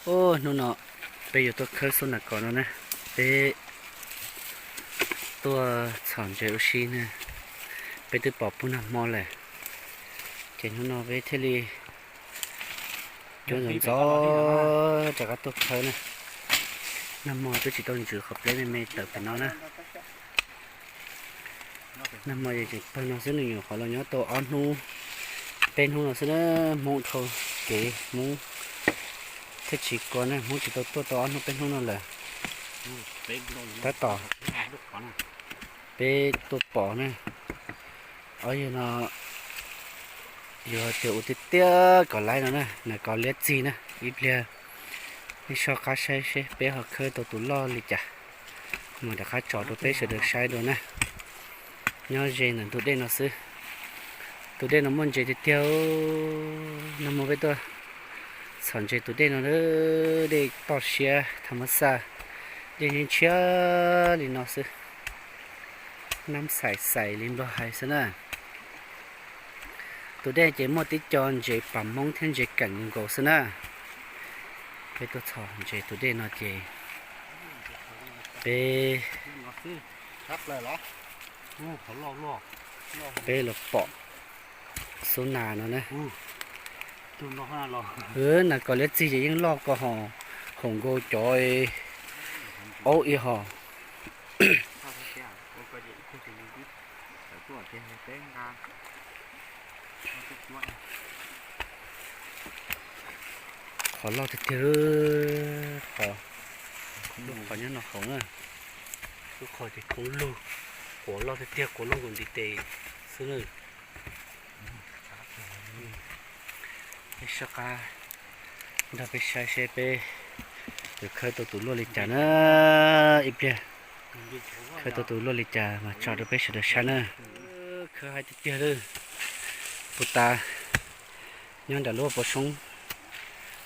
Hnub no peb yuav tuaj khawb xub nas kos no na, peb tuaj txhom ntses ua si na, peb twb pom puag nag hmo lawm, ces hnub no peb thiaj li cuab ntxov ntxov rov qab tuaj khawb na. Nag hmo twb tsis tau ntsws qhov pleb me me tawm pem no na. Nag hmo ces tseem pawg no xwb, nws nyuam qhuav los nyob tau ob hnub peb hnub no xwb na. Hmoob dhau kev, Hmoob thiaj tsis kua na, Hmoob tsis tau tuaj tau ob hnub peb hnub no lawm. Tab tom peb tuaj pom na, ob yawg no yuav tias ua tiag tiag kom laib no na, nas kos liab txig na. Ib pliag nej soj qab saib seb peb ho khawb tau tus loj li cas, mam rov qab tso rau peb sawv daws saib dua na. Nyob ze ntawm ntug dej no xwb. Tus dej no muaj ntses tiag tiag. Nag hmo peb tuaj txhom ntses tus dej no, dej toj siab tham mas xaj, dej yeej ntshiab li no xwb. Nab xais xais li nplog hais xwb na. Tus dej ces muaj tib co ntses pas Hmoob thiab ntses keem nkaus xwb na. Peb tuaj txhom ntses tus dej no ces peb, peb los pom xub nas no na. Nas kos liab txig ces yeej loj ko ho, haum nkaus cov aub ib hos. Qhov loj tiag tiag, qhov, lub qhov nyob no hauv na, lub qhov ces khoob lug, quav loj tiag tiag, quav loj nkaus ntiv tes xwb na. Peb soj qab nrog peb saib seb peb yuav khawb tau tus luaj li cas na. Ib pliag khawb tau tus luaj li cas mas tso rau peb sawv daws saib na. Khawb hais tiag tiag lawm. Puag ta nyob nram lub pob xyoob,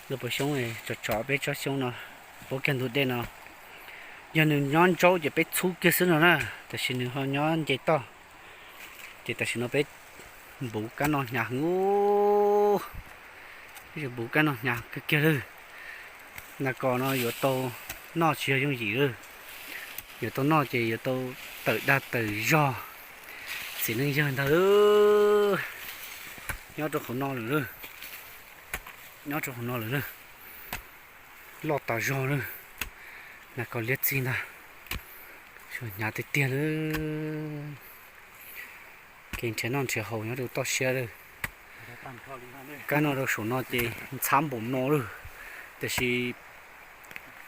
lub pob xyoob tsom tsom peb tsob xyoob no, puab kiag ntug dej no. Yog nws nyob ntsaub ces peb txhub kiag xwb no na, tab sis nws ho nyob nce toj. Ces tam sim no peb npuv kab noj hnyav heev, peb tseem npuv kab noj hnyav kawg kiag lawm. Nas kos no yuav tau noj tsis yog yooj yim lawm, yuav tau noj ces yuav tau tawm dag tawm zog. Txiv neej yawg ntag, nyob rau qhov no lawm, nyob rau qhov no lawm, loj tas zog lawm. Nas kos liab txig ntag, hnyav tiag tiag lawm. Kev nrhiav noj nrhiav haus nyob rau toj siab lawm. Kab noj rau saum no ces ntxhab npaum no lawm, tiam sis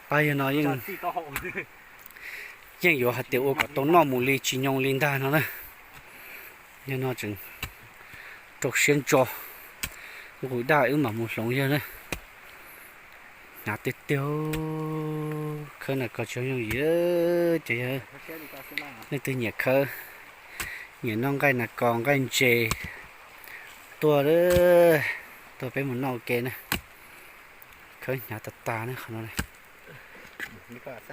pab yawg no yeej, yeej yuav hais tias ua kom tau noj mus li tsis nyoo li ntag no na. Yawg no tseem rau siab ntso, nqus daj wb mam mus hloov yawg na. Hnyav tiag tiag, khawb nas kos tsis yooj yim, ces yog leej twg nyiam khawb, nyiam noj nqaij nas kos nqaij ntses tuaj, tuaj peb mus noj ua ke na. Khawb hnyav tas tas ne qhov no.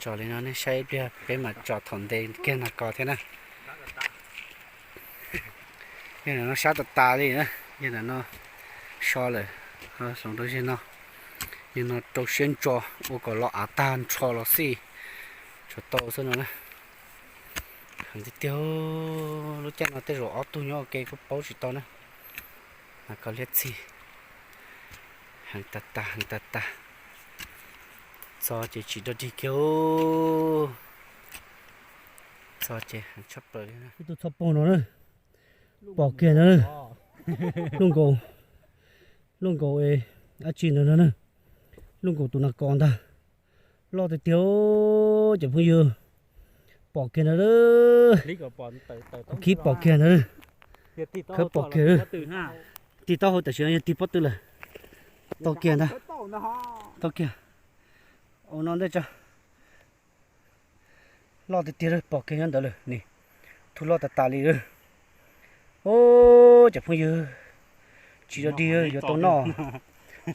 Tso li no nej saib ib pliag peb mam tso thaum nte kiag nas kos thiab na. Yog no sab tas tas li na, yog no so lawm, hloov rau zeg no, yog no rau siab ntso ua kom los av tag nrho los xij, tsuas tau xwb no na. Heev tiag tiag, lub caij no tej zaum ob tug nyob ua ke kuj paub tsis tau na. Nas kos liab txig, heev tas tas heev tas tas. Txo ces tsis dog dig kiag, txo ces heev tshaj plaws li. Ib tug txhob poog no na, pom kiag ntawd, luaj nkaus, luaj nkaus dab tsi ntawd no na, luaj nkaus tus nas kos ntag. Loj tiag tiag, cov phooj ywg, pom kiag ntawd, kuv khib pom kiag ntawd, khawb pom kiag, tig taub hau tam sim no yog tig pob tw lawm, tau kiag ntag, tau kiag, ua no ntej tso. Loj tiag tiag, pom kiag nyob ntawd lawm ni, tug loj tas tas li lawm. Ub, cov phooj ywg, tsis dog dig yuav tau noj,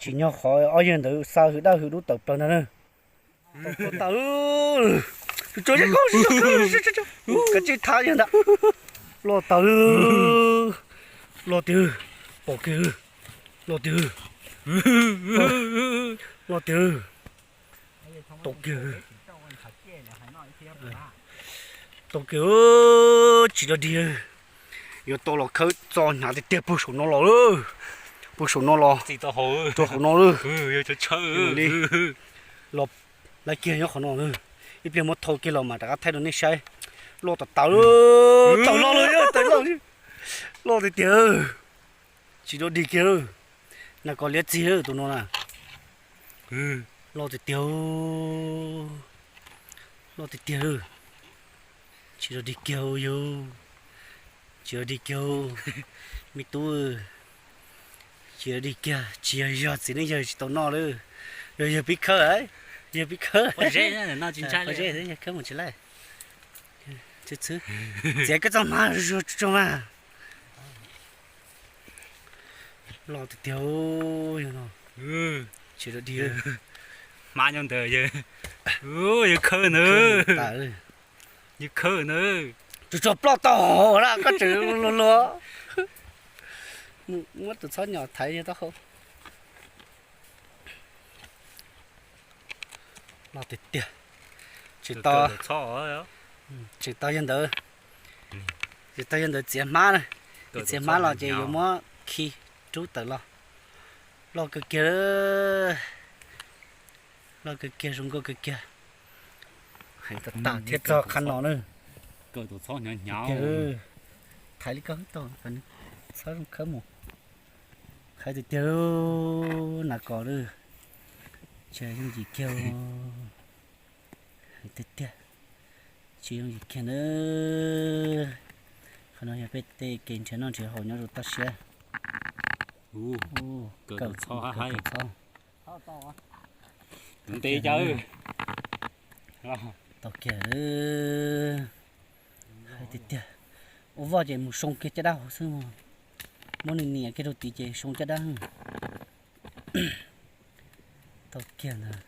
tsis nyog qhov ob yawg ntawd xa hws dawb hws dub tawm plaws ntag na. Loj tas, kav tsij thab yawg ntag. Loj tas, loj tiag, pom kiag, loj tiag, loj tiag. Tau kiag, tau kiag, tsis dog dig. Yuav tau los khawb txo hnyav tiag tiag, puag saum no los lawm, puag saum no los rau hauv no lawm. Li los lawv kiag nyob qhov no lawm. Ib pliag muab thau kiag los mas rov qab thaij rau nej saib. Loj tas tas lawm, tawm loj lawm, tawm loj, loj tiag tiag. Tsis dog dig kiag lawm. Nas kos liab txig lawm tus no na. Loj tiag tiag, loj tiag tiag lawm. Tsis dog dig kiag yawg, tsis dog dig kiag me tub. Tsis dog dig kiag, tsis yog yog txiv neej yawg tsis tau noj lawm. Yog yawg pib khawb, yawg pib khawb, pob zeb yawg khawb mus tsis laij. Txiav koj txoj hmab zuag tsuag mas. Loj tiag tiag, yawg no. Tsis dog dig, hmab nyob ntawd, yawg khawb ntawd, yawg khawb ntawd. Tsuas tsuas ploj tau hauv na, koj tseem luag luag. Muab tus txhob nyom thaiv yawg taub hau. Loj tiag tiag. Tseem tos, tseem tos yawg ntawd, tseem tos yawg ntawd txiav hmab na. Txiav hmab los ces yuav muab khi rub tawm los. Loj kawg kiag, loj kawg kiag, zoo nkauj kawg kiag. Heev tas tas thiab txog qhov no na. Thaiv li koj tau, txhob zoo khawb mus. Heev tiag tiag, nas kos lawm. Tsis yooj yim kiag, heev tiag tiag. Tsis yooj yim kiag na. Qhov no yog peb tej kev nrhiav noj nrhiav haus nyob rau toj siab. Kawm txhob, ntev cas, tau kiag. Heev tiag tiag. Ua voj ces mus soo kiag caj dab hauv xwb mog. Muab nws nias kiag rau tid ces soo caj dab. Tau kiag ntag,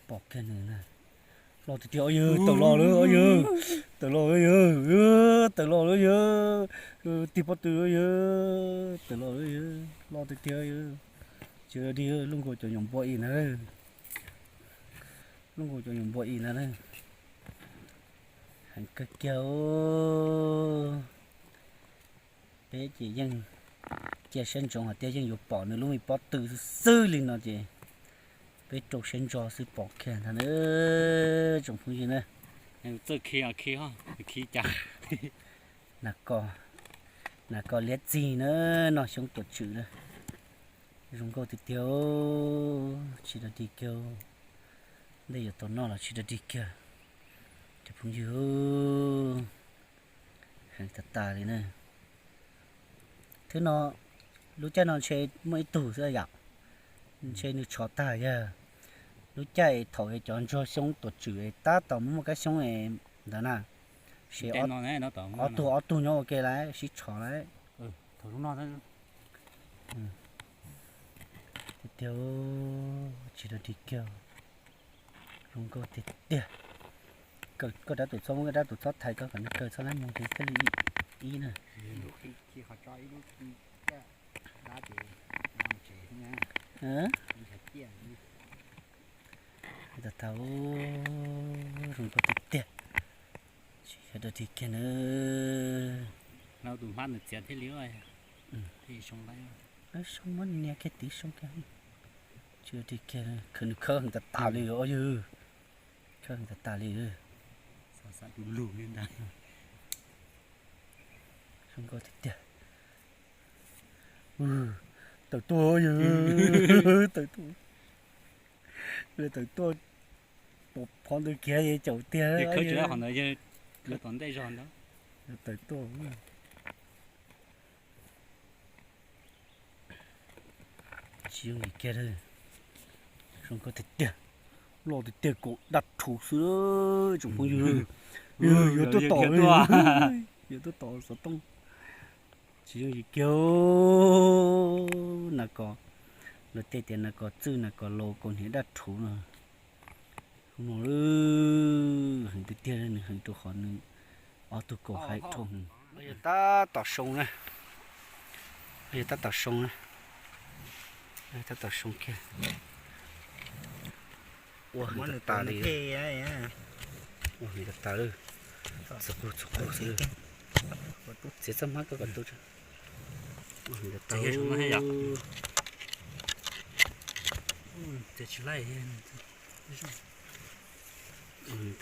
pom kiag nws na. Loj tiag tiag, yawg tawm los lawm, yawg tawm los lawm, yawg tawm los lawm, yawg tig pob tw, yawg tawm los lawm, yawg loj tiag tiag, yawg. Tsis dog dig, luaj nkaus cov nyuam npua ib ntag, luaj nkaus cov nyuam npua ib ntag na. Heev kawg kiag. Peb ces yeej cia siab ntsoov hais tias yeej yuav pom nws lub me pob tw xwb xwb li no ces peb rau siab ntso xwb pom kiag ntag na tsoom phooj ywg na. Txawj khi khi khi cas. Nas kos, nas kos liab txig na, noj xyoob tuam tswm na. Zoo nkauj tiag tiag, tsis dog dig kiag. Ntej yuav tau noj los tsis dog dig kiag. Cov phooj ywg, heev tas tas li na. Thwb no, lub caij no ntshe muaj ib tug xwb yom, ntshe nws tshov tag yog lub caij thaum cov ntsuag xyoob tuam tswm tab tom muaj kab xyoob ntawd na, ces ob tug ob tug nyob ua ke lawm sib tshov lawm. Tiag tiag, tsis dog dig kiag. Zoo nkauj tiag tiag. Koj rab tus txhob, muab koj rab tus txhob thaiv koj kom nws kaw txhob lab mus ces thiaj li ib na. Tau tau, zoo nkauj tiag tiag. Tsis yog dog dig kiag na. Tus hmab nws txiav thiaj li, soo muab nias kiag tid soo kiag. Tsis yog dog dig kiag, nws khawb heev tas tas li os yawg. Khawb heev tas tas li. Zoo nkauj tiag tiag. Tawm tuaj yawg, tawm tuaj. Tawm tuaj, pov ntawd kiag caum tiag. Khawb tom ntej zog ntawd. Tawm tuaj. Tsis yooj yim kiag, zoo nkauj tiag tiag. Loj tiag tiag, kaum dab rhuv xwb tsoom phooj ywg. Yuav tuaj tom, yuav tuaj tom xov tooj. Tsis yooj yim kiag. Nas kos, luag tej tias nas kos txwj, nas kos laus, kaus hniav dab rhuv no. Hnub no heev tiag tiag, nws heev rau qhov nws ob tug kaus haib dhau heev. Yog tab tom soo na, yog tab tom soo na, tab tom soo kiag. Ua heev tas tas li. Ua heev tas tas lawm. Txog qug txog qug xwb. Txiav txoj hmab koj kom tu. Ua heev tas tas. Ua heev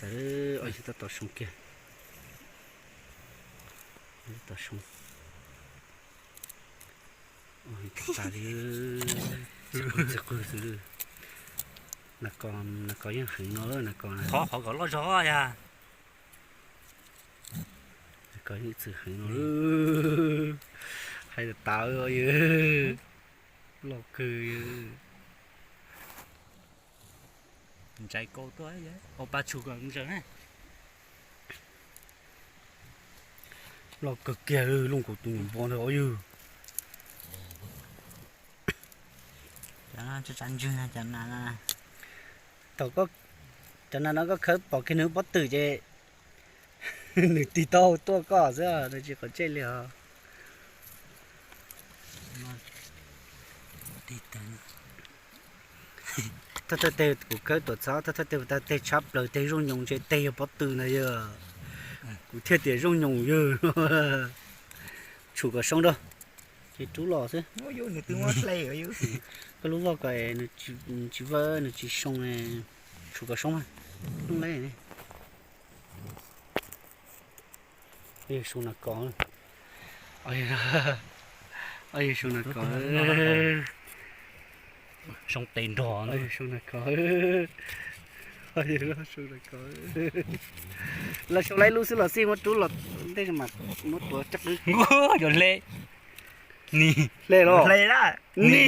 tas, tab tom soo kiag. Tab tom soo. Ua heev tas tas li. Txiav qug xwb. Nas kos, nas kos yeej heev no, nas kos na. Qhov, qhov kom loj zog yog. Nas kos yeej txwm heev no. Hais tas tas yawg. Loj kawg. Ntsais kau tuaj, au pa tshum kom ntsaws na. Loj kawg kiag li, loj nkaus tus nyuam npua ntag os yawg. Thaum koj, cov nas no koj khawb pom kiag nws pob tw ces nws tig taub hau tuaj koj xwb, nws tsis quav tsej li os. Thawj thawj teg kuv khawb tuam txhab, thawj thawj teg kuv tag teg tshab plaws teg zooj nyoos ntshe teg yog pob tw ntag yawg. Kuv thiaj tias zooj nyoos yawg. Tshum kom soo rau, ces rub los xwb. Koj lub voj kom nws tsis vawj nws tsis soo, tshum kom soo mas. Yawg soo nas kos. Yawg soo nas kos. Soo tes nrog. Soo nas kos. Soo nas kos. Los soo lawm ib lub xwb los xij muab rub los ntej mas muab tuav caj qwb. Hle. Ni. Hle los. Hle. Ni.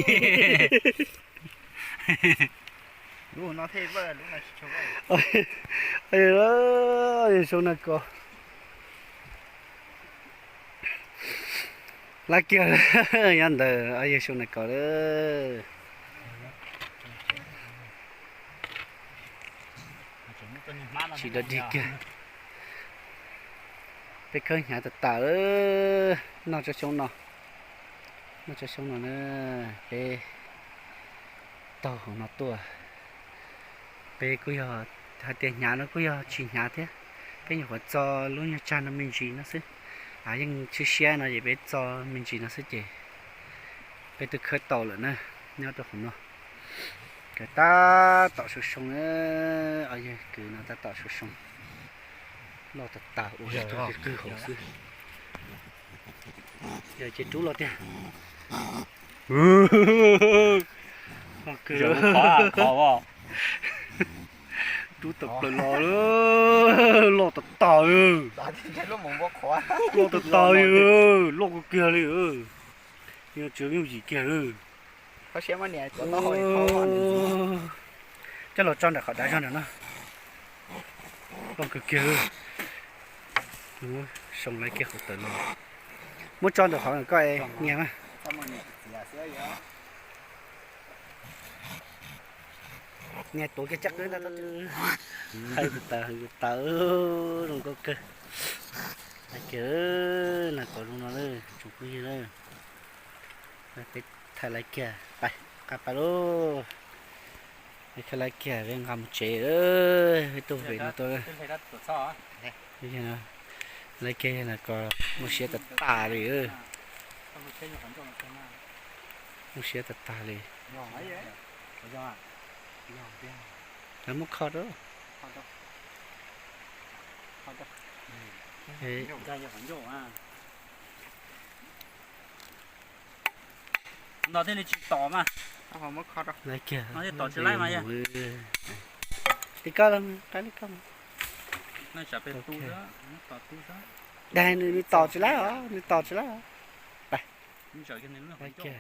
Yawg soo nas kos. Lawv kiag nyob ntawd, yawg soo nas kos lawm. Tsis dog dig kiag. Peb khawb hnyav tas tas lawm, noj tsob xyoob no, noj tsob xyoob no na, peb taug hauv no tuaj. Peb kuj yog hais tias hnyav no kuj yog tsis hnyav thiab, peb nyuam qhuav txo lub nyuag tsag no me ntsis no xwb. Yeej siab siab no ces peb txo me ntsis no xwb ces peb twb khawb tau lawm na, nyob rau hauv no. Kwv tab tom soo soo, yawg kwv no tab tom soo soo. Loj tas tas ua tau qig hauv xwb. Yog ces rub los tiag. Rub tawm plaws los, loj tas tas, loj tas tas li, loj kawg kiag li. Yog tsis yooj yim kiag li. Coj los tso nram qhov dav zog nram no. Loj kawg kiag. Soo lawv kiag qhov tawm los. Muab tso ntawm qhov koj nyias mas. Nyias tuav kiag caj qwb ntag. Hais tas tas, hais tas tas, zoo nkauj kawg. Hais kiag, nas kos zoo no lawm tsoom phooj ywg lawm. Peb thaij laiv kiag, pais, qab pais lauj. Peb thaij laiv kiag, peb nqa mus tsev, peb tuaj pem no tuaj. Laiv kiag nas kos muaj siab tas tas li. Muaj siab tas tas li. Lawv muab kho rau. Nto thiaj li tsis tom mas. Laiv kiag, tom tsis laib mas yog. Li koj los, qab li koj mas. Dag nws, nws tom tsis laib os, nws tom tsis laib os. Pais. Laiv kiag.